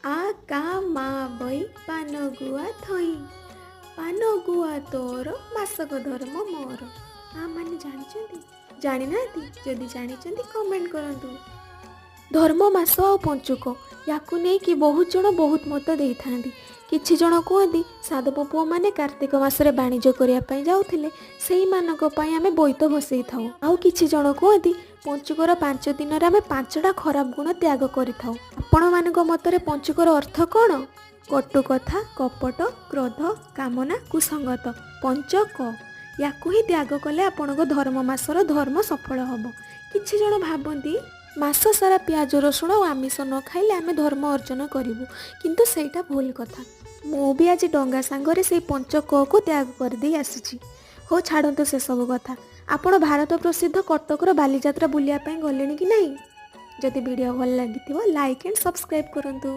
ଆ କା ମା ବଇ ପାନ ଗୁଆ ଥୋଇ, ପାନ ଗୁଆ ତୋର, ମାସକ ଧର୍ମ ମୋର। ଆ ମାନେ ଜାଣିଛନ୍ତି? ଜାଣିନାହାନ୍ତି? ଯଦି ଜାଣିଛନ୍ତି, କମେଣ୍ଟ କରନ୍ତୁ। ଧର୍ମ ମାସ ଆଉ ପଞ୍ଚୁକ, ୟାକୁ ନେଇକି ବହୁତ ଜଣ ବହୁତ ମତ ଦେଇଥାନ୍ତି। କିଛି ଜଣ କୁହନ୍ତି, ସାଧବ ପୁଅମାନେ କାର୍ତ୍ତିକ ମାସରେ ବାଣିଜ୍ୟ କରିବା ପାଇଁ ଯାଉଥିଲେ, ସେଇମାନଙ୍କ ପାଇଁ ଆମେ ବୋଇତ ଭସେଇଥାଉ। ଆଉ କିଛି ଜଣ କୁହନ୍ତି, ପଞ୍ଚୁକର 5 ଦିନରେ ଆମେ 5ଟା ଖରାପ ଗୁଣ ତ୍ୟାଗ କରିଥାଉ। ଆପଣମାନଙ୍କ ମତରେ ପଞ୍ଚୁକର ଅର୍ଥ କ'ଣ? କଟୁ କଥା, କପଟ, କ୍ରୋଧ, କାମନା, କୁସଙ୍ଗତ, ପଞ୍ଚକ। ୟାକୁ ହିଁ ତ୍ୟାଗ କଲେ ଆପଣଙ୍କ ଧର୍ମ ମାସର ଧର୍ମ ସଫଳ ହେବ। କିଛି ଜଣ ଭାବନ୍ତି, ମାସ ସାରା ପିଆଜ ରସୁଣ ଓ ଆମିଷ ନ ଖାଇଲେ ଆମେ ଧର୍ମ ଅର୍ଜନ କରିବୁ, କିନ୍ତୁ ସେଇଟା ଭୁଲ କଥା। ମୁଁ ବି ଆଜି ଡଙ୍ଗା ସାଙ୍ଗରେ ସେଇ ପଞ୍ଚକକୁ ତ୍ୟାଗ କରିଦେଇ ଆସିଛି। ହଉ, ଛାଡ଼ନ୍ତୁ ସେସବୁ କଥା। ଆପଣ ଭାରତ ପ୍ରସିଦ୍ଧ କଟକର ବାଲିଯାତ୍ରା ବୁଲିବା ପାଇଁ ଗଲେଣି କି ନାହିଁ? ଯଦି ଭିଡ଼ିଓ ଭଲ ଲାଗିଥିବ, ଲାଇକ୍ ଆଣ୍ଡ ସବସ୍କ୍ରାଇବ୍ କରନ୍ତୁ।